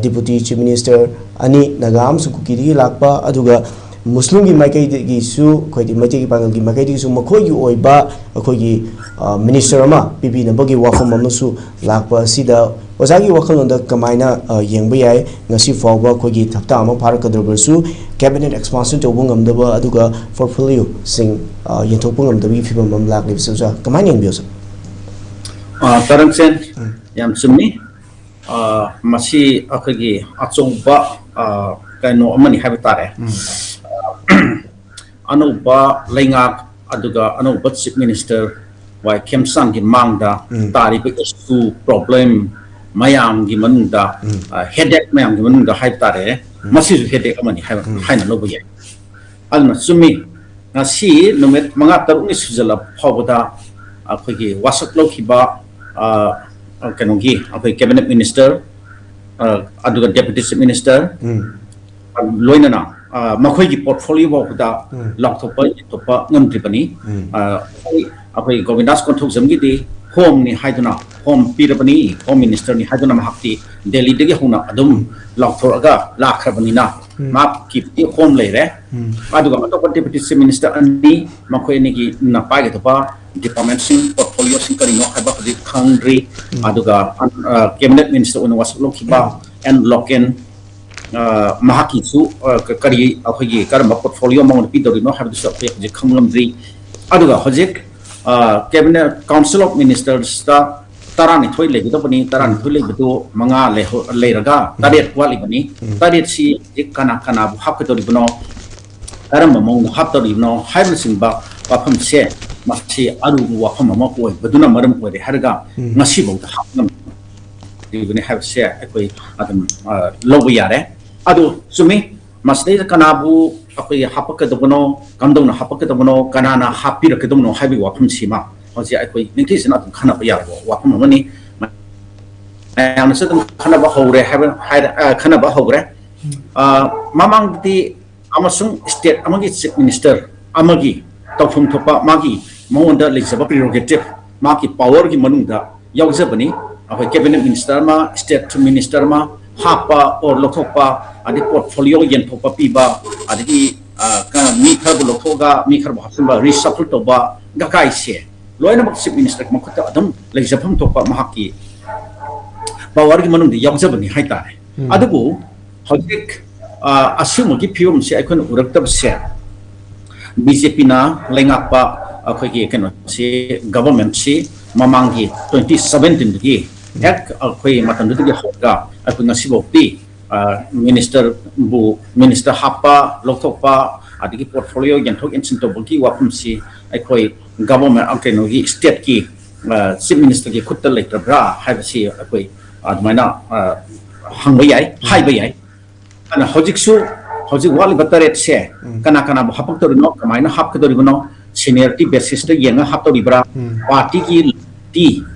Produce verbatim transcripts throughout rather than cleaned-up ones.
Deputy chief minister ꯑꯅꯤ, ꯅꯥꯒꯥ ꯑꯃꯁꯨꯡ ꯀꯨꯀꯤꯗꯒꯤ ꯂꯥꯛꯄ, ꯑꯗꯨꯒ ꯃꯨꯁꯂꯤꯝꯒꯤ ꯃꯥꯏꯀꯩꯗꯒꯤꯁꯨ, ꯑꯩꯈꯣꯏꯗꯤ ꯃꯩꯇꯩꯒꯤ ꯄꯥꯡꯒꯜꯒꯤ ꯃꯥꯏꯀꯩꯗꯒꯤꯁꯨ ꯃꯈꯣꯏꯒꯤ ꯑꯣꯏꯕ ꯑꯩꯈꯣꯏꯒꯤ ꯃꯤꯅꯤꯁꯇꯔ ꯑꯃ ꯄꯤꯕꯤꯅꯕꯒꯤ ꯋꯥꯐꯝ ꯑꯃꯁꯨ ꯂꯥꯛꯄ ꯑꯁꯤꯗ ꯑꯣꯖꯥꯒꯤ ꯋꯥꯈꯜꯂꯣꯟꯗ ꯀꯃꯥꯏꯅ ꯌꯦꯡꯕ ꯌꯥꯏ? ꯉꯁꯤ ꯐꯥꯎꯕ ꯑꯩꯈꯣꯏꯒꯤ ꯍꯞꯇꯥ ꯑꯃ ꯐꯥꯔꯛꯀꯗꯧꯔꯕꯁꯨ ꯀꯦꯕꯤꯅꯦꯠ ꯑꯦꯛꯁꯄꯥꯟꯁꯟ ꯇꯧꯕ ꯉꯝꯗꯕ, ꯑꯗꯨꯒ ꯄꯣꯔꯠꯐꯣꯂꯤꯑꯣꯁꯤꯡ ꯌꯦꯟꯊꯣꯛꯄ ꯉꯝꯗꯕꯒꯤ ꯐꯤꯕꯝ ꯑꯃ ꯂꯥꯛꯂꯤꯕꯁꯤ ꯑꯣꯖꯥ ꯀꯃꯥꯏꯅ ꯌꯦꯡꯕꯤꯌꯣ, ꯁꯥꯔ? ꯑ, ꯇꯔꯪꯁꯦꯟ, ꯎꯝ꯫ ꯌꯥꯝ ꯆꯨꯝꯃꯤ꯫ ꯑ, ꯃꯁꯤ ꯑꯩꯈꯣꯏꯒꯤ ꯑꯆꯧꯕ, ꯑ, ꯀꯩꯅꯣ ꯑꯃꯅꯤ ꯍꯥꯏꯕ ꯇꯥꯔꯦ꯫ ꯎꯝ꯫ ꯑ, ꯑꯅꯧꯕ ꯂꯩꯉꯥꯛ, ꯑꯗꯨꯒ ꯑꯅꯧꯕ ꯆꯤꯐ ꯃꯤꯅꯤꯁꯇꯔ ꯋꯥꯏ ꯈꯦꯝꯆꯥꯟꯒꯤ ꯃꯥꯡꯗ ꯎꯝ꯫ ꯇꯥꯔꯤꯕ ꯏꯁꯨ, ꯄ꯭ꯔꯣꯕ꯭ꯂꯦꯝ ꯃꯌꯥꯝꯒꯤ ꯃꯅꯨꯡꯗ, ꯎꯝ꯫ ꯑ, ꯍꯦꯗꯦꯛ ꯃꯌꯥꯝꯒꯤ ꯃꯅꯨꯡꯗ ꯍꯥꯏꯕ ꯇꯥꯔꯦ, ꯎꯝ꯫ ꯃꯁꯤꯁꯨ ꯍꯦꯗꯦꯛ ꯑꯃꯅꯤ ꯍꯥꯏꯕ, ꯎꯝ꯫ ꯍꯥꯏꯅ ꯂꯧꯕ ꯌꯥꯏ꯫ ꯑꯗꯨꯅ ꯆꯨꯝꯃꯤ, ꯉꯁꯤ ꯅꯨꯃꯤꯠ ꯃꯉꯥ ꯇꯔꯨꯛꯅꯤ ꯁꯨꯖꯜꯂꯛꯄ ꯐꯥꯎꯕꯗ ꯑꯩꯈꯣꯏꯒꯤ ꯋꯥꯁꯛ ꯂꯧꯈꯤꯕ, ꯑ, ꯀꯩꯅꯣꯒꯤ, ꯑꯩꯈꯣꯏ ꯀꯦꯕꯤꯅꯦꯠ ꯃꯤꯅꯤꯁꯇꯔ, ꯑ, ꯑꯗꯨꯒ ꯗꯦꯄꯨꯇꯤ ꯆꯤꯐ ꯃꯤꯅꯤꯁꯇꯔ, ꯎꯝ꯫ ꯂꯣꯏꯅꯅ, ꯑ, ꯃꯈꯣꯏꯒꯤ ꯄꯣꯔꯠꯐꯣꯂꯤꯑꯣ ꯐꯥꯎꯕꯗ ꯎꯝ꯫ ꯂꯥꯎꯊꯣꯛꯄ ꯌꯦꯟꯊꯣꯛꯄ ꯉꯝꯗ꯭ꯔꯤꯕꯅꯤ꯫ ꯎꯝ꯫ ꯑ, ꯑꯩꯈꯣꯏ, ꯑꯩꯈꯣꯏ ꯒꯣꯕꯤꯟꯗꯥꯁ ꯀꯣꯟꯊꯧꯖꯝꯒꯤꯗꯤ ꯍꯣꯝꯅꯤ ꯍꯥꯏꯗꯨꯅ, ꯍꯣꯝ ꯄꯤꯔꯕꯅꯤ, ꯍꯣꯝ ꯃꯤꯅꯤꯁꯇꯔꯅꯤ ꯍꯥꯏꯗꯨꯅ ꯃꯍꯥꯛꯇꯤ ꯗꯦꯜꯂꯤꯗꯒꯤ ꯍꯧꯅ ꯑꯗꯨꯝ ꯎꯝ꯫ ꯂꯥꯎꯊꯣꯔꯛꯑꯒ ꯂꯥꯛꯈ꯭ꯔꯕꯅꯤꯅ, ꯎꯝ꯫ ꯃꯍꯥꯛꯀꯤꯗꯤ ꯍꯣꯝ ꯂꯩꯔꯦ꯫ ꯎꯝ꯫ ꯑꯗꯨꯒ ꯑꯇꯣꯞꯄ ꯗꯦꯄꯨꯇꯤ ꯆꯤꯐ ꯃꯤꯅꯤꯁꯇꯔ ꯑꯅꯤ, ꯃꯈꯣꯏ ꯑꯅꯤꯒꯤꯅ ꯄꯥꯏꯒꯗꯕ ꯗꯤꯄꯥꯔꯠꯃꯦꯟꯁꯤꯡ, ꯄꯣꯔꯠꯐꯣꯂꯤꯑꯣꯁꯤꯡ ꯀꯔꯤꯅꯣ ꯍꯥꯏꯕ ꯍꯧꯖꯤꯛ ꯈꯪꯗ꯭ꯔꯤ꯫ ꯎꯝ꯫ ꯑꯗꯨꯒ, ꯑ, ꯀꯦꯕꯤꯅꯦꯠ ꯃꯤꯅꯤꯁꯇꯔ ꯑꯣꯏꯅ ꯋꯥꯁꯛ ꯂꯧꯈꯤꯕ ꯑꯦꯟ ꯂꯣꯀꯦꯟ, ꯑ, ꯃꯍꯥꯛꯀꯤꯁꯨ, ꯑ, ꯀ-, ꯀꯔꯤ, ꯑꯩꯈꯣꯏꯒꯤ ꯀꯔꯝꯕ ꯄꯣꯔꯠꯐꯣꯂꯤꯑꯣ ꯃꯉꯣꯟꯗ ꯄꯤꯗꯧꯔꯤꯅꯣ ꯍꯥꯏꯕꯗꯨꯁꯨ ꯑꯩꯈꯣꯏ ꯍꯧꯖꯤꯛ ꯈꯪꯕ ꯉꯝꯗ꯭ꯔꯤ꯫ ꯑꯗꯨꯒ ꯍꯧꯖꯤꯛ, ꯑ, ꯀꯦꯕꯤꯅꯦꯠ, ꯀꯥꯎꯟꯁꯤꯜ ꯑꯣꯐ ꯃꯤꯅꯤꯁꯇꯔꯁꯇ ꯇꯔꯥꯅꯤꯊꯣꯏ ꯂꯩꯒꯗꯕꯅꯤ, ꯇꯔꯥꯅꯤꯊꯣꯏ ꯂꯩꯕꯗꯨ ꯃꯉꯥ ꯂꯩꯍꯧ-, ꯂꯩꯔꯒ ꯎꯝ꯫ ꯇꯔꯦꯠ ꯋꯥꯠꯂꯤꯕꯅꯤ꯫ ꯎꯝ꯫ ꯇꯔꯦꯠꯁꯤ ꯍꯧꯖꯤꯛ ꯀꯅꯥ ꯀꯅꯥꯕꯨ ꯍꯥꯞꯀꯗꯧꯔꯤꯕꯅꯣ, ꯀꯔꯝꯕ ꯃꯑꯣꯡꯗ ꯍꯥꯞꯇꯧꯔꯤꯕꯅꯣ ꯍꯥꯏꯕꯅꯆꯤꯡꯕ ꯋꯥꯐꯝꯁꯦ, ꯃꯁꯤ ꯑꯔꯨꯕ ꯋꯥꯐꯝ ꯑꯃ ꯑꯣꯏꯕꯗꯨꯅ ꯃꯔꯝ ꯑꯣꯏꯔꯦ ꯍꯥꯏꯔꯒ ꯎꯝ꯫ ꯉꯁꯤꯐꯥꯎꯗ ꯍꯥꯞꯄ ꯉꯝꯗ꯭ꯔꯤꯕꯅꯤ ꯍꯥꯏꯕꯁꯦ ꯑꯩꯈꯣꯏ ꯑꯗꯨꯝ, ꯑ, ꯂꯧꯕ ꯌꯥꯔꯦ꯫ ꯑꯗꯨ ꯆꯨꯝꯃꯤ, ꯃꯁꯤꯗꯩꯗ ꯀꯅꯥꯕꯨ ꯑꯩꯈꯣꯏ ꯍꯥꯞꯄꯛꯀꯗꯕꯅꯣ, ꯀꯝꯗꯧꯅ ꯍꯥꯞꯄꯛꯀꯗꯕꯅꯣ, ꯀꯅꯥꯅ ꯍꯥꯞꯄꯤꯔꯛꯀꯗꯕꯅꯣ ꯍꯥꯏꯕꯒꯤ ꯋꯥꯐꯝꯁꯤꯃ ꯍꯧꯖꯤꯛ ꯑꯩꯈꯣꯏ ꯅꯤꯡꯊꯤꯖꯅ ꯑꯗꯨꯝ ꯈꯟꯅꯕ ꯌꯥꯔꯕ ꯋꯥꯐꯝ ꯑꯃꯅꯤ꯫ ꯃꯌꯥꯝꯅꯁꯨ ꯑꯗꯨꯝ ꯈꯟꯅꯕ ꯍꯧꯔꯦ ꯍꯥꯏꯕ, ꯍꯥꯏꯔ-, ꯑ, ꯈꯟꯅꯕ ꯍꯧꯈ꯭ꯔꯦ꯫ ꯑ, ꯃꯃꯥꯡꯗꯗꯤ ꯑꯃꯁꯨꯡ ꯁ꯭ꯇꯦꯠ ꯑꯃꯒꯤ ꯆꯤꯐ ꯃꯤꯅꯤꯁꯇꯔ ꯑꯃꯒꯤ ꯇꯧꯐꯝ ꯊꯣꯛꯄ ꯃꯥꯒꯤ ꯃꯉꯣꯟꯗ ꯂꯩꯖꯕ ꯄ꯭ꯔꯤꯔꯣꯒꯦꯇꯤꯚ, ꯃꯥꯒꯤ ꯄꯥꯋꯔꯒꯤ ꯃꯅꯨꯡꯗ ꯌꯥꯎꯖꯕꯅꯤ꯫ ꯑꯩꯈꯣꯏ ꯀꯦꯕꯤꯅꯦꯠ ꯃꯤꯅꯤꯁꯇꯔ ꯑꯃ, ꯁ꯭ꯇꯦꯠ ꯃꯤꯅꯤꯁꯇꯔ ꯑꯃ, ꯍꯥꯞꯄ ꯑꯣꯔ ꯂꯧꯊꯣꯛꯄ, ꯑꯗꯩ ꯄꯣꯔꯠꯐꯣꯂꯤꯑꯣ ꯌꯦꯟꯊꯣꯛꯄ ꯄꯤꯕ, ꯑꯗꯒꯤ ꯑ, ꯀ- ꯃꯤ ꯈꯔꯕꯨ ꯂꯧꯊꯣꯛꯑꯒ ꯃꯤ ꯈꯔꯕꯨ ꯍꯥꯞꯆꯤꯟꯕ, ꯔꯤꯁꯐꯜ ꯇꯧꯕ ꯒꯀꯥꯏꯁꯦ ꯂꯣꯏꯅꯃꯛ ꯆꯤꯐ ꯃꯤꯅꯤꯁꯇꯔꯒꯤ ꯃꯈꯨꯠꯇ ꯑꯗꯨꯝ ꯂꯩꯖꯐꯝ ꯊꯣꯛꯄ ꯃꯍꯥꯛꯀꯤ ꯄꯋꯥꯔꯒꯤ ꯃꯅꯨꯡꯗ ꯌꯥꯎꯖꯕꯅꯤ ꯍꯥꯏꯇꯥꯔꯦ꯫ ꯎꯝ꯫ ꯑꯗꯨꯕꯨ ꯍꯧꯖꯤꯛ ꯑ, ꯑꯁꯤꯒꯨꯝꯕꯒꯤ ꯐꯤꯕꯝꯁꯦ ꯑꯩꯈꯣꯏꯅ ꯎꯔꯛꯇꯕꯁꯦ ꯕꯤ ꯖꯦ ꯄꯤꯅ ꯂꯩꯉꯥꯛꯄ ꯑꯩꯈꯣꯏꯒꯤ ꯀꯩꯅꯣꯁꯤ, ꯒꯚꯔꯟꯃꯦꯟꯠꯁꯤ ꯃꯃꯥꯡꯒꯤ ꯇ꯭ꯋꯦꯟꯇꯤ ꯁꯕꯦꯟꯇꯤꯟꯗꯒꯤ ꯍꯦꯛ ꯑꯩꯈꯣꯏ ꯃꯇꯝꯗꯨꯗꯒꯤ ꯍꯧꯔꯒ ꯑꯩꯈꯣꯏ ꯉꯁꯤꯐꯥꯎꯗꯤ ꯃꯤꯅꯤꯁꯇꯔꯕꯨ, ꯃꯤꯅꯤꯁꯇꯔ ꯍꯥꯞꯄ ꯂꯧꯊꯣꯛꯄ, ꯑꯗꯒꯤ ꯄꯣꯔꯠꯐꯣꯂꯤꯑꯣ ꯌꯦꯟꯊꯣꯛ ꯌꯦꯟꯁꯤꯟ ꯇꯧꯕꯒꯤ ꯋꯥꯐꯝꯁꯤ ꯑꯩꯈꯣꯏ ꯒꯚꯔꯟꯃꯦꯟꯠ, ꯀꯩꯅꯣꯒꯤ, ꯁ꯭ꯇꯦꯠꯀꯤ ꯆꯤꯐ ꯃꯤꯅꯤꯁꯇꯔꯒꯤ ꯈꯨꯠꯇ ꯂꯩꯇꯕ꯭ꯔꯥ ꯍꯥꯏꯕꯁꯤ ꯑꯩꯈꯣꯏ ꯑꯗꯨꯃꯥꯏꯅ ꯑ, ꯍꯪꯕ ꯌꯥꯏ, ꯎꯝ꯫ ꯍꯥꯏꯕ ꯌꯥꯏ꯫ ꯑꯗꯨꯅ ꯍꯧꯖꯤꯛꯁꯨ, ꯍꯧꯖꯤꯛ ꯋꯥꯠꯂꯤꯕ ꯇꯔꯦꯠꯁꯦ ꯎꯝ꯫ ꯀꯅꯥ ꯀꯅꯥꯕꯨ ꯍꯥꯞꯄꯛꯇꯧꯔꯤꯅꯣ, ꯀꯃꯥꯏꯅ ꯍꯥꯞꯀꯗꯧꯔꯤꯕꯅꯣ, ꯁꯤꯅꯤꯌꯔꯇꯤ ꯕꯦꯁꯤꯁꯇ ꯌꯦꯡꯉꯒ ꯍꯥꯞꯇꯧꯔꯤꯕ꯭ꯔꯥ, ꯎꯝ꯫ ꯄꯥꯔꯇꯤꯒꯤ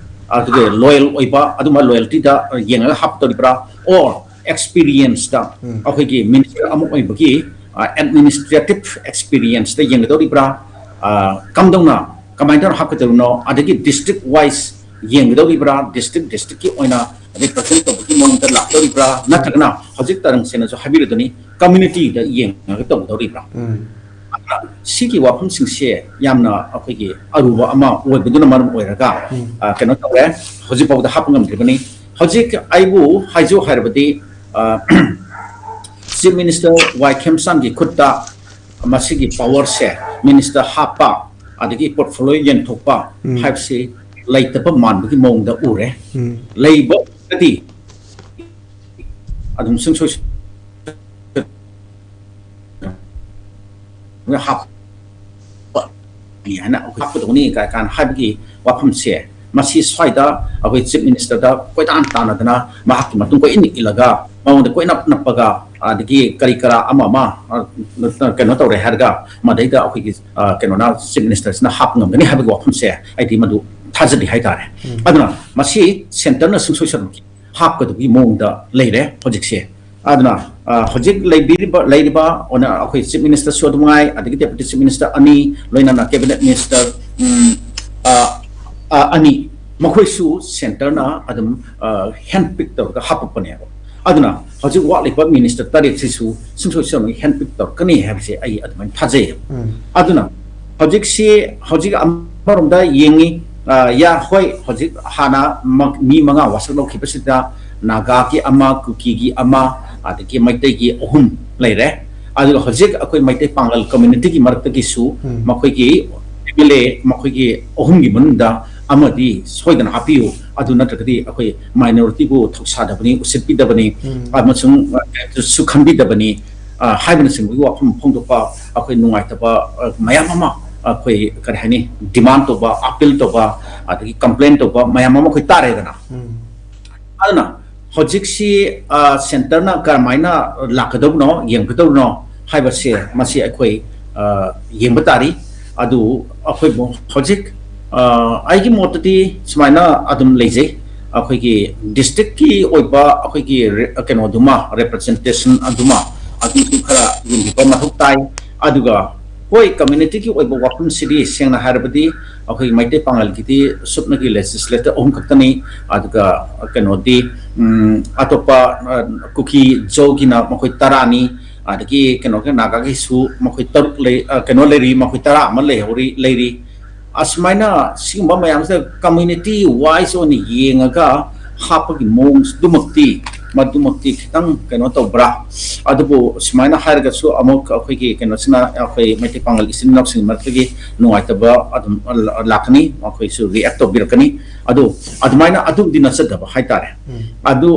ꯂꯣꯌꯦꯜ ꯑꯣꯏꯕ, ꯑꯗꯨꯝꯕ ꯂꯣꯌꯦꯜꯇꯤꯗ ꯌꯦꯡꯉꯒ ꯍꯥꯞꯇꯧꯔꯤꯕ꯭ꯔꯥ, ꯑꯣꯔ ꯑꯦꯛꯁꯄꯤꯔꯤꯌꯦꯟꯁꯇ ꯎꯝ꯫ ꯑꯩꯈꯣꯏꯒꯤ ꯃꯤꯅꯤꯁꯇꯔ ꯑꯃ ꯑꯣꯏꯕꯒꯤ ꯑꯦꯗꯃꯤꯅꯤꯁꯇ꯭ꯔꯦꯇꯤꯞ ꯑꯦꯛꯁꯄꯤꯔꯤꯌꯦꯟꯁꯇ ꯌꯦꯡꯒꯗꯧꯔꯤꯕ꯭ꯔꯥ, ꯑ, ꯀꯝꯗꯧꯅ, ꯀꯃꯥꯏꯅ ꯇꯧꯔ ꯍꯥꯞꯀꯗꯧꯔꯤꯅꯣ, ꯑꯗꯒꯤ ꯗꯤꯁꯇ꯭ꯔꯤꯛ ꯋꯥꯏꯁ ꯌꯦꯡꯒꯗꯧꯔꯤꯕ꯭ꯔꯥ, ꯗꯤꯁꯇ꯭ꯔꯤꯛ ꯗꯤꯁꯇ꯭ꯔꯤꯛꯀꯤ ꯑꯣꯏꯅ ꯔꯤꯄ꯭ꯔꯖꯦꯟ ꯇꯧꯕꯒꯤ ꯃꯑꯣꯡꯗ ꯂꯥꯛꯇꯧꯔꯤꯕ꯭ꯔꯥ, ꯅꯠꯇ꯭ꯔꯒꯅ ꯍꯧꯖꯤꯛ ꯇꯔꯝꯁꯦꯅꯁꯨ ꯍꯥꯏꯕꯤꯔꯗꯨꯅꯤ, ꯀꯝꯃ꯭ꯌꯨꯅꯤꯇꯤꯗ ꯌꯦꯡꯉꯒ ꯇꯧꯒꯗꯧꯔꯤꯕ꯭ꯔꯥ? ꯎꯝ꯫ ꯑꯗꯨꯅ ꯁꯤꯒꯤ ꯋꯥꯐꯝꯁꯤꯡꯁꯦ ꯌꯥꯝꯅ ꯑꯩꯈꯣꯏꯒꯤ ꯑꯔꯨꯕ ꯑꯃ ꯑꯣꯏꯕꯗꯨꯅ ꯃꯔꯝ ꯑꯣꯏꯔꯒ, ꯎꯝ꯫ ꯑ, ꯀꯩꯅꯣ ꯇꯧꯔꯦ, ꯍꯧꯖꯤꯛ ꯐꯥꯎꯕꯗ ꯍꯥꯞꯄ ꯉꯝꯗ꯭ꯔꯤꯕꯅꯤ꯫ ꯍꯧꯖꯤꯛ ꯑꯩꯕꯨ ꯍꯥꯏꯖꯧ ꯍꯥꯏꯔꯕꯗꯤ, ꯑ, ꯆꯤꯐ ꯃꯤꯅꯤꯁꯇꯔ ꯋꯥꯏ ꯈꯦꯝꯆꯥꯟꯒꯤ ꯈꯨꯠꯇ ꯃꯁꯤꯒꯤ ꯄꯋꯥꯔꯁꯦ, ꯃꯤꯅꯤꯁꯇꯔ ꯍꯥꯞꯄ ꯑꯗꯒꯤ ꯄꯣꯔꯠꯐꯣꯂꯤꯑꯣ ꯌꯦꯟꯊꯣꯛꯄ ꯎꯝ꯫ ꯍꯥꯏꯕꯁꯤ ꯂꯩꯇꯕ ꯃꯥꯟꯕꯒꯤ ꯃꯑꯣꯡꯗ ꯎꯔꯦ꯫ ꯎꯝ꯫ ꯂꯩꯕꯗꯤ ꯑꯗꯨꯝ ꯁꯨꯡꯁꯣꯏ ꯍꯥꯞꯄꯅꯤ ꯍꯥꯏꯅ ꯑꯩꯈꯣꯏ ꯍꯥꯞꯀꯗꯧꯅꯤ ꯀꯥꯏ ꯀꯥꯏꯅ ꯍꯥꯏꯕꯒꯤ ꯋꯥꯐꯝꯁꯦ, ꯃꯁꯤ ꯁ꯭ꯋꯥꯏꯗ ꯑꯩꯈꯣꯏ ꯆꯤꯐ ꯃꯤꯅꯤꯁꯇꯔꯗ ꯀꯣꯏꯇꯥꯟ ꯇꯥꯟꯅꯗꯅ ꯃꯍꯥꯛꯀꯤ ꯃꯇꯨꯡ ꯀꯣꯏꯏꯟ ꯏꯜꯂꯒ, ꯃꯉꯣꯟꯗ ꯀꯣꯏꯅꯞ ꯅꯞꯄꯒ, ꯑꯗꯒꯤ ꯀꯔꯤ ꯀꯔꯥ ꯑꯃ ꯑꯃ, ꯑ, ꯀꯩꯅꯣ ꯇꯧꯔꯦ ꯍꯥꯏꯔꯒ ꯃꯗꯩꯗ ꯑꯩꯈꯣꯏꯒꯤ, ꯑ, ꯀꯩꯅꯣꯅ, ꯆꯤꯐ ꯃꯤꯅꯤꯁꯇꯔꯁꯤꯅ ꯍꯥꯞꯄ ꯉꯝꯒꯅꯤ ꯍꯥꯏꯕꯒꯤ ꯋꯥꯐꯝꯁꯦ ꯑꯩꯗꯤ ꯃꯗꯨ ꯊꯥꯖꯗꯦ ꯍꯥꯏꯇꯥꯔꯦ꯫ ꯎꯝ꯫ ꯑꯗꯨꯅ ꯃꯁꯤ ꯁꯦꯟꯇꯔꯅ ꯁꯨꯡꯁꯣꯏ ꯁꯣꯏꯗꯅꯃꯛꯀꯤ ꯍꯥꯞꯀꯗꯕꯒꯤ ꯃꯑꯣꯡꯗ ꯂꯩꯔꯦ ꯍꯧꯖꯤꯛꯁꯦ꯫ ꯑꯗꯨꯅ, ꯑ, ꯍꯧꯖꯤꯛ ꯂꯩꯕꯤꯔꯤꯕ, ꯂꯩꯔꯤꯕ ꯑꯣꯅ-, ꯑꯩꯈꯣꯏ ꯆꯤꯐ ꯃꯤꯅꯤꯁꯇꯔꯁꯨ ꯑꯗꯨꯝ ꯉꯥꯏ, ꯑꯗꯒꯤ ꯗꯦꯄꯨꯇꯤ ꯆꯤꯐ ꯃꯤꯅꯤꯁꯇꯔ ꯑꯅꯤ, ꯂꯣꯏꯅꯅ ꯀꯦꯕꯤꯅꯦꯠ ꯃꯤꯅꯤꯁꯇꯔ, ꯎꯝ, ꯑ, ꯑ, ꯑꯅꯤ, ꯃꯈꯣꯏꯁꯨ ꯁꯦꯟꯇꯔꯅ ꯑꯗꯨꯝ, ꯑ, ꯍꯦꯟ ꯄꯤꯛ ꯇꯧꯔꯒ ꯍꯥꯞꯄꯛꯄꯅꯦꯕ꯫ ꯑꯗꯨꯅ ꯍꯧꯖꯤꯛ ꯋꯥꯠꯂꯤꯕ ꯃꯤꯅꯤꯁꯇꯔ ꯇꯔꯦꯠꯁꯤꯁꯨ ꯁꯨꯡꯁꯣꯏ ꯁꯣꯏꯗꯅ ꯍꯦꯟꯄꯤꯛ ꯇꯧꯔꯛꯀꯅꯤ ꯍꯥꯏꯕꯁꯦ ꯑꯩ ꯑꯗꯨꯃꯥꯏꯅ ꯊꯥꯖꯩ꯫ ꯑꯗꯨꯅ ꯍꯧꯖꯤꯛꯁꯤ, ꯍꯧꯖꯤꯛ ꯑꯃꯔꯣꯝꯗ ꯌꯦꯡꯉꯤ, ꯑ, ꯌꯥ, ꯍꯣꯏ, ꯍꯧꯖꯤꯛ ꯍꯥꯟꯅ ꯃ-, ꯃꯤ ꯃꯉꯥ ꯋꯥꯁꯛ ꯂꯧꯈꯤꯕꯁꯤꯗ ꯅꯥꯒꯥꯒꯤ ꯑꯃ, ꯀꯨꯀꯤꯒꯤ ꯑꯃ, ꯑꯗꯒꯤ ꯃꯩꯇꯩꯒꯤ ꯑꯍꯨꯝ ꯂꯩꯔꯦ꯫ ꯑꯗꯨꯒ ꯍꯧꯖꯤꯛ ꯑꯩꯈꯣꯏ ꯃꯩꯇꯩ ꯄꯥꯡꯒꯜ ꯀꯝꯃ꯭ꯌꯨꯅꯤꯇꯤꯒꯤ ꯃꯔꯛꯇꯒꯤꯁꯨ ꯎꯝ꯫ ꯃꯈꯣꯏꯒꯤ ꯑꯦꯝ ꯑꯦꯜ ꯑꯦ ꯃꯈꯣꯏꯒꯤ ꯑꯍꯨꯝꯒꯤ ꯃꯅꯨꯡꯗ ꯑꯃꯗꯤ ꯁꯣꯏꯗꯅ ꯍꯥꯞꯄꯤꯌꯨ, ꯑꯗꯨ ꯅꯠꯇ꯭ꯔꯒꯗꯤ ꯑꯩꯈꯣꯏ ꯃꯥꯏꯅꯣꯔꯤꯇꯤꯕꯨ ꯊꯧꯁꯥꯗꯕꯅꯤ, ꯎꯁꯤꯠꯄꯤꯗꯕꯅꯤ, ꯎꯝ꯫ ꯑꯃꯁꯨꯡ, ꯑ, ꯁꯨ ꯈꯟꯕꯤꯗꯕꯅꯤ, ꯑ, ꯍꯥꯏꯕꯅꯆꯤꯡꯕꯒꯤ ꯋꯥꯐꯝ ꯐꯣꯡꯗꯣꯛꯄ, ꯑꯩꯈꯣꯏ ꯅꯨꯡꯉꯥꯏꯇꯕ, ꯑ, ꯃꯌꯥꯝ ꯑꯃ ꯑꯩꯈꯣꯏ, ꯀꯔꯤ ꯍꯥꯏꯅꯤ, ꯗꯤꯃꯥꯟ ꯇꯧꯕ, ꯑꯥꯄꯤꯜ ꯇꯧꯕ, ꯑꯗꯒꯤ ꯀꯝꯄ꯭ꯂꯦꯟ ꯇꯧꯕ ꯃꯌꯥꯝ ꯑꯃ ꯑꯩꯈꯣꯏ ꯇꯥꯔꯦꯗꯅ꯫ ꯎꯝ꯫ ꯑꯗꯨꯅ ꯍꯧꯖꯤꯛꯁꯤ, ꯑ, ꯁꯦꯟꯇꯔꯅ ꯀꯔꯝꯍꯥꯏꯅ ꯂꯥꯛꯀꯗꯧꯕꯅꯣ, ꯌꯦꯡꯒꯗꯧꯕꯅꯣ ꯍꯥꯏꯕꯁꯦ, ꯃꯁꯤ ꯑꯩꯈꯣꯏ, ꯑ, ꯌꯦꯡꯕ ꯇꯥꯔꯤ꯫ ꯑꯗꯨ ꯑꯩꯈꯣꯏꯕꯨ ꯍꯧꯖꯤꯛ, ꯑ, ꯑꯩꯒꯤ ꯃꯣꯠꯇꯗꯤ ꯁꯨꯃꯥꯏꯅ ꯑꯗꯨꯝ ꯂꯩꯖꯩ, ꯑꯩꯈꯣꯏꯒꯤ ꯗꯤꯁꯇ꯭ꯔꯤꯛꯀꯤ ꯑꯣꯏꯕ ꯑꯩꯈꯣꯏꯒꯤ ꯔꯦ-, ꯀꯩꯅꯣꯗꯨꯃ, ꯔꯦꯄ꯭ꯔꯖꯦꯟꯇꯦꯁꯟ ꯑꯗꯨꯃ, ꯑꯗꯨꯁꯨ ꯈꯔ ꯌꯦꯡꯕꯤꯕ ꯃꯊꯧ ꯇꯥꯏ꯫ ꯑꯗꯨꯒ ꯍꯣꯏ, ꯀꯝꯃ꯭ꯌꯨꯅꯤꯇꯤꯒꯤ ꯑꯣꯏꯕ ꯋꯥꯐꯝꯁꯤꯗꯤ ꯁꯦꯡꯅ ꯍꯥꯏꯔꯕꯗꯤ ꯑꯩꯈꯣꯏ ꯃꯩꯇꯩ ꯄꯥꯉꯜꯒꯤꯗꯤ ꯁꯨꯞꯅꯒꯤ ꯂꯦꯖꯤꯁꯂꯦꯇꯔ ꯑꯍꯨꯝ ꯈꯛꯇꯅꯤ꯫ ꯑꯗꯨꯒ ꯀꯩꯅꯣꯗꯤ, ꯎꯝ, ꯑꯇꯣꯞꯄ, ꯑ, ꯀꯨꯀꯤ ꯖꯣꯒꯤꯅ ꯃꯈꯣꯏ ꯇꯔꯥꯅꯤ, ꯑꯗꯒꯤ ꯀꯩꯅꯣꯒꯤ ꯅꯥꯒꯥꯒꯤꯁꯨ ꯃꯈꯣꯏ ꯇꯔꯨꯛ ꯂꯩ, ꯑ, ꯀꯩꯅꯣ ꯂꯩꯔꯤ, ꯃꯈꯣꯏ ꯇꯔꯥ ꯑꯃ ꯂꯩꯍꯧꯔꯤ, ꯂꯩꯔꯤ꯫ ꯑꯁꯨꯃꯥꯏꯅ ꯁꯤꯒꯨꯝꯕ ꯃꯌꯥꯝꯁꯦ ꯀꯝꯃ꯭ꯌꯨꯅꯤꯇꯤ ꯋꯥꯏꯁ ꯑꯣꯏꯅ ꯌꯦꯡꯉꯒ ꯍꯥꯞꯄꯒꯤ ꯃꯑꯣꯡꯗꯨꯃꯛꯇꯤ, ꯃꯗꯨꯃꯛꯇꯤ ꯈꯤꯇꯪ ꯀꯩꯅꯣ ꯇꯧꯕ꯭ꯔꯥ? ꯑꯗꯨꯕꯨ ꯁꯨꯃꯥꯏꯅ ꯍꯥꯏꯔꯒꯁꯨ ꯑꯃꯨꯛ ꯑꯩꯈꯣꯏꯒꯤ ꯀꯩꯅꯣꯁꯤꯅ, ꯑꯩꯈꯣꯏ ꯃꯩꯇꯩ ꯄꯥꯉꯜ ꯏꯆꯤꯟ ꯏꯅꯥꯎꯁꯤꯡꯒꯤ ꯃꯔꯛꯇꯒꯤ ꯅꯨꯡꯉꯥꯏꯇꯕ ꯑꯗꯨꯝ ꯂꯥꯛꯀꯅꯤ, ꯃꯈꯣꯏꯁꯨ ꯔꯤꯌꯦꯛ ꯇꯧꯕꯤꯔꯛꯀꯅꯤ꯫ ꯑꯗꯨ ꯑꯗꯨꯃꯥꯏꯅ ꯑꯗꯨꯕꯨꯗꯤ ꯅꯠꯆꯗꯕ ꯍꯥꯏꯇꯥꯔꯦ꯫ ꯎꯝ꯫ ꯑꯗꯨ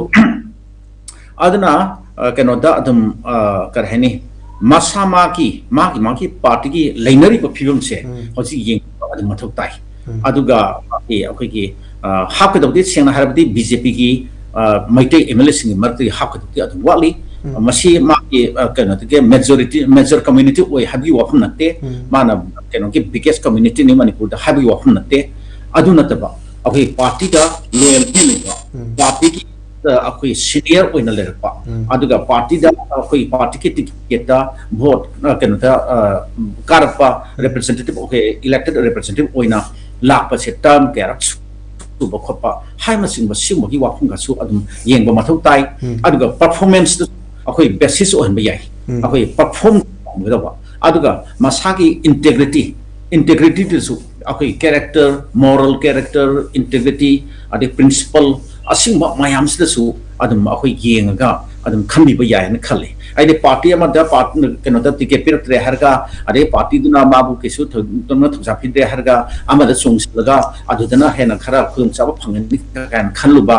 ꯑꯗꯨꯅ, ꯑ, ꯀꯩꯅꯣꯗ ꯑꯗꯨꯝ, ꯑ, ꯀꯔꯤ ꯍꯥꯏꯅꯤ, ꯃꯁꯥ ꯃꯥꯒꯤ, ꯃꯥꯒꯤ, ꯃꯥꯒꯤ ꯄꯥꯔꯇꯤꯒꯤ ꯂꯩꯅꯔꯤꯕ ꯐꯤꯕꯝꯁꯦ ꯎꯝ꯫ ꯍꯧꯖꯤꯛ ꯌꯦꯡꯕ ꯑꯗꯨꯝ ꯃꯊꯧ ꯇꯥꯏ꯫ ꯎꯝ꯫ ꯑꯗꯨꯒ ꯃꯥꯒꯤ ꯑꯩꯈꯣꯏꯒꯤ, ꯑ, ꯍꯥꯞꯀꯗꯕꯗꯤ ꯁꯦꯡꯅ ꯍꯥꯏꯔꯕꯗꯤ ꯕꯤ ꯖꯦ ꯄꯤꯒꯤ, ꯑ, ꯃꯩꯇꯩ ꯑꯦꯝ ꯑꯦꯜ ꯑꯦꯁꯤꯡꯒꯤ ꯃꯔꯛꯇꯒꯤ ꯍꯥꯞꯀꯗꯕꯗꯤ ꯑꯗꯨꯝ ꯋꯥꯠꯂꯤ꯫ ꯎꯝ꯫ ꯃꯁꯤ ꯃꯥꯒꯤ, ꯑ, ꯀꯩꯅꯣꯗꯒꯤ ꯃꯦꯖꯣꯔꯤꯇꯤ, ꯃꯦꯖꯔ ꯀꯝꯃ꯭ꯌꯨꯅꯤꯇꯤ ꯑꯣꯏ ꯍꯥꯏꯕꯒꯤ ꯋꯥꯐꯝ ꯅꯠꯇꯦ꯫ ꯎꯝ꯫ ꯃꯥꯅ ꯀꯩꯅꯣꯒꯤ ꯕꯤꯒꯦꯁ ꯀꯝꯃ꯭ꯌꯨꯅꯤꯇꯤꯅꯤ ꯃꯅꯤꯄꯨꯔꯗ ꯍꯥꯏꯕꯒꯤ ꯋꯥꯐꯝ ꯅꯠꯇꯦ꯫ ꯑꯗꯨ ꯅꯠꯇꯕ ꯑꯩꯈꯣꯏ ꯄꯥꯔꯇꯤꯗ ꯂꯣꯌꯦꯜꯇꯤ ꯂꯩꯕ, ꯎꯝ꯫ ꯄꯥꯔꯇꯤꯒꯤ ꯑ, ꯑꯩꯈꯣꯏ ꯁꯤꯅꯤꯌꯔ ꯑꯣꯏꯅ ꯂꯩꯔꯛꯄ, ꯎꯝ꯫ ꯑꯗꯨꯒ ꯄꯥꯔꯇꯤꯗ ꯑꯩꯈꯣꯏ ꯄꯥꯔꯇꯤꯒꯤ ꯇꯤꯀꯦꯠꯇ ꯚꯣꯠ, ꯑ, ꯀꯩꯅꯣꯗ, ꯑ, ꯀꯥꯔꯛꯄ ꯔꯦꯄ꯭ꯔꯖꯦꯟꯇꯦꯇꯤꯚ, ꯑꯩꯈꯣꯏ ꯏꯂꯦꯛꯇꯦꯗ ꯔꯦꯄ꯭ꯔꯖꯦꯟꯇꯦꯇꯤꯚ ꯑꯣꯏꯅ ꯂꯥꯛꯄꯁꯦ ꯇꯔꯝ ꯀꯌꯥꯔꯛ ꯁꯨ-, ꯇꯧꯕ ꯈꯣꯠꯄ ꯍꯥꯏꯕꯅꯆꯤꯡꯕ ꯁꯤꯒꯨꯝꯕꯒꯤ ꯋꯥꯐꯝꯒꯁꯨ ꯑꯗꯨꯝ ꯌꯦꯡꯕ ꯃꯊꯧ ꯇꯥꯏ꯫ ꯎꯝ꯫ ꯑꯗꯨꯒ ꯄꯔꯐꯣꯔꯃꯦꯟꯁꯇ ꯑꯩꯈꯣꯏ ꯕꯦꯁꯤꯁ ꯑꯣꯏꯍꯟꯕ ꯌꯥꯏ꯫ ꯎꯝ꯫ ꯑꯩꯈꯣꯏ ꯄꯔꯐꯣꯔꯝ ꯇꯧꯒꯗꯕ, ꯑꯗꯨꯒ ꯃꯁꯥꯒꯤ ꯏꯟꯇꯦꯒ꯭ꯔꯤꯇꯤ, ꯏꯟꯇꯦꯒ꯭ꯔꯤꯇꯤꯗꯁꯨ ꯑꯩꯈꯣꯏ ꯀꯦꯔꯦꯛꯇꯔ, ꯃꯣꯔꯦꯜ ꯀꯦꯔꯦꯛꯇꯔ, ꯏꯟꯇꯦꯒ꯭ꯔꯤꯇꯤ, ꯑꯗꯩ ꯄ꯭ꯔꯤꯟꯁꯤꯄꯜ, ꯑꯁꯤꯒꯨꯝꯕ ꯃꯌꯥꯝꯁꯤꯗꯁꯨ ꯑꯗꯨꯝ ꯑꯩꯈꯣꯏ ꯌꯦꯡꯉꯒ ꯑꯗꯨꯝ ꯈꯟꯕꯤꯕ ꯌꯥꯏ ꯍꯥꯏꯅ ꯈꯜꯂꯤ꯫ ꯍꯥꯏꯗꯤ ꯄꯥꯔꯇꯤ ꯑꯃꯗ ꯄꯥꯔ-, ꯀꯩꯅꯣꯗ ꯇꯤꯀꯦꯠ ꯄꯤꯔꯛꯇ꯭ꯔꯦ ꯍꯥꯏꯔꯒ, ꯑꯗꯩ ꯄꯥꯔꯇꯤꯗꯨꯅ ꯃꯥꯕꯨ ꯀꯩꯁꯨ ꯊꯣꯏꯗꯣꯛꯅ ꯊꯧꯁꯥꯕꯤꯗ꯭ꯔꯦ ꯍꯥꯏꯔꯒ, ꯑꯃꯗ ꯆꯣꯡꯁꯤꯜꯂꯒ ꯑꯗꯨꯗꯅ ꯍꯦꯟꯅ ꯈꯔ ꯈꯨꯗꯣꯡꯆꯥꯕ ꯐꯪꯒꯅꯤ ꯀꯥꯏꯅ ꯈꯜꯂꯨꯕ,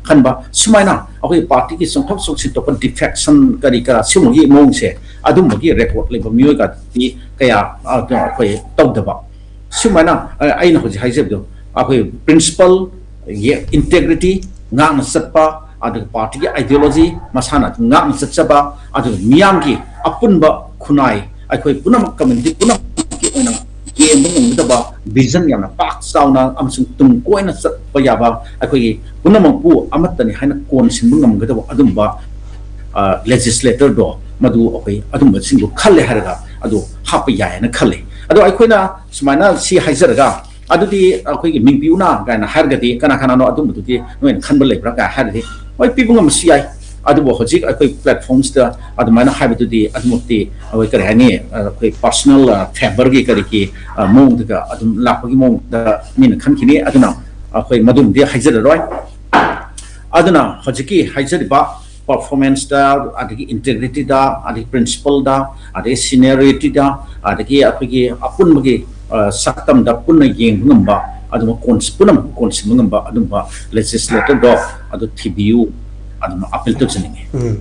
ꯈꯟꯕ, ꯁꯨꯃꯥꯏꯅ ꯑꯩꯈꯣꯏ ꯄꯥꯔꯇꯤꯒꯤ ꯆꯪꯊꯣꯛ ꯆꯪꯁꯤꯟ ꯇꯧꯕ, ꯗꯤꯐꯦꯛꯁꯟ ꯀꯔꯤ ꯀꯔꯥ ꯁꯤꯒꯨꯝꯕꯒꯤ ꯃꯑꯣꯡꯁꯦ, ꯑꯗꯨꯝꯕꯒꯤ ꯔꯦꯀꯣꯔꯗ ꯂꯩꯕ ꯃꯤꯑꯣꯏꯒꯗꯤ ꯀꯌꯥ, ꯑ, ꯑꯩꯈꯣꯏ ꯇꯧꯗꯕ꯫ ꯁꯨꯃꯥꯏꯅ, ꯑ, ꯑꯩꯅ ꯍꯧꯖꯤꯛ ꯍꯥꯏꯖꯕꯗꯣ, ꯑꯩꯈꯣꯏ ꯄ꯭ꯔꯤꯟꯁꯤꯄꯜ, ꯏꯟꯇꯦꯒ꯭ꯔꯤꯇꯤ, ꯉꯥꯛꯅ ꯆꯠꯄ, ꯑꯗꯨꯒ ꯄꯥꯔꯇꯤꯒꯤ ꯑꯥꯏꯗꯤꯌꯣꯂꯣꯖꯤ ꯃꯁꯥꯅ ꯑꯗꯨꯝ ꯉꯥꯛꯅ ꯆꯠꯆꯕ, ꯑꯗꯨꯒ ꯃꯤꯌꯥꯝꯒꯤ ꯑꯄꯨꯟꯕ ꯈꯨꯟꯅꯥꯏ, ꯑꯩꯈꯣꯏ ꯄꯨꯝꯅꯃꯛ, ꯀꯝꯃ꯭ꯌꯨꯅꯤꯇꯤ ꯄꯨꯝꯅꯃꯛꯀꯤ ꯑꯣꯏꯅ ꯌꯦꯡꯕ ꯉꯝꯒꯗꯕ ꯚꯤꯖꯟ ꯌꯥꯝꯅ ꯄꯥꯛ ꯆꯥꯎꯅ ꯑꯃꯁꯨꯡ ꯇꯨꯡ ꯀꯣꯏꯅ ꯆꯠꯄ ꯌꯥꯕ, ꯑꯩꯈꯣꯏꯒꯤ ꯄꯨꯝꯅꯃꯛꯄꯨ ꯑꯃꯠꯇꯅꯤ ꯍꯥꯏꯅ ꯀꯣꯟꯁꯤꯟꯕ ꯉꯝꯒꯗꯕ ꯑꯗꯨꯝꯕ, ꯑ, ꯂꯦꯖꯤꯁꯂꯦꯇꯔꯗꯣ, ꯃꯗꯨ ꯑꯩꯈꯣꯏ ꯑꯗꯨꯝꯕꯁꯤꯡꯗꯣ ꯈꯜꯂꯦ ꯍꯥꯏꯔꯒ ꯑꯗꯨ ꯍꯥꯞꯄ ꯌꯥꯏ ꯍꯥꯏꯅ ꯈꯜꯂꯤ꯫ ꯑꯗꯣ ꯑꯩꯈꯣꯏꯅ ꯁꯨꯃꯥꯏꯅ ꯁꯤ ꯍꯥꯏꯖꯔꯒ, ꯑꯗꯨꯗꯤ ꯑꯩꯈꯣꯏꯒꯤ ꯃꯤꯡ ꯄꯤꯌꯨꯅ ꯀꯥꯏꯅ ꯍꯥꯏꯔꯒꯗꯤ, ꯀꯅꯥ ꯀꯅꯥꯅꯣ ꯑꯗꯨꯝꯕꯗꯨꯗꯤ ꯅꯣꯏꯅ ꯈꯟꯕ ꯂꯩꯕ꯭ꯔꯥ ꯀꯥꯏꯅ ꯍꯥꯏꯔꯗꯤ, ꯍꯣꯏ, ꯄꯤꯕ ꯉꯝꯕꯁꯨ ꯌꯥꯏ꯫ ꯑꯗꯨꯕꯨ ꯍꯧꯖꯤꯛ ꯑꯩꯈꯣꯏ ꯄ꯭ꯂꯦꯠꯐꯣꯝꯁꯤꯗ ꯑꯗꯨꯃꯥꯏꯅ ꯍꯥꯏꯕꯗꯨꯗꯤ ꯑꯗꯨꯃꯛꯇꯤ ꯑꯩꯈꯣꯏ, ꯀꯔꯤ ꯍꯥꯏꯅꯤ, ꯑꯩꯈꯣꯏ ꯄꯥꯔꯁꯣꯅꯦꯜ ꯐꯦꯕꯔꯒꯤ ꯀꯔꯤꯒꯤ, ꯑ, ꯃꯑꯣꯡꯗꯒ ꯑꯗꯨꯝ ꯂꯥꯛꯄꯒꯤ ꯃꯑꯣꯡꯗ ꯃꯤꯅ ꯈꯟꯈꯤꯅꯤ꯫ ꯑꯗꯨꯅ ꯑꯩꯈꯣꯏ ꯃꯗꯨꯃꯗꯤ ꯍꯥꯏꯖꯔꯔꯣꯏ꯫ ꯑꯗꯨꯅ ꯍꯧꯖꯤꯛꯀꯤ ꯍꯥꯏꯖꯔꯤꯕ ꯄꯔꯐꯣꯔꯃꯦꯟꯁꯇ, ꯑꯗꯒꯤ ꯏꯟꯇꯦꯒ꯭ꯔꯤꯇꯤꯗ, ꯑꯗꯒꯤ ꯄ꯭ꯔꯤꯟꯁꯤꯄꯜꯗ, ꯑꯗꯒꯤ ꯁꯤꯅꯤꯌꯔꯤꯇꯤꯗ, ꯑꯗꯒꯤ ꯑꯩꯈꯣꯏꯒꯤ ꯑꯄꯨꯟꯕꯒꯤ, ꯑ, ꯁꯛꯇꯝꯗ ꯄꯨꯟꯅ ꯌꯦꯡꯕ ꯉꯝꯕ, ꯑꯗꯨꯝꯕ ꯀꯣꯟꯁ-, ꯄꯨꯝꯅꯃꯛ ꯀꯣꯟꯁꯤꯟꯕ ꯉꯝꯕ ꯑꯗꯨꯝꯕ ꯂꯦꯖꯤꯁꯂꯦꯇꯔꯗꯣ ꯑꯗꯨ ꯊꯤꯕꯤꯌꯨ, ꯑꯗꯨꯝ ꯑꯄꯤꯜ ꯇꯧꯖꯅꯤꯡꯉꯤ꯫ ꯎꯝ꯫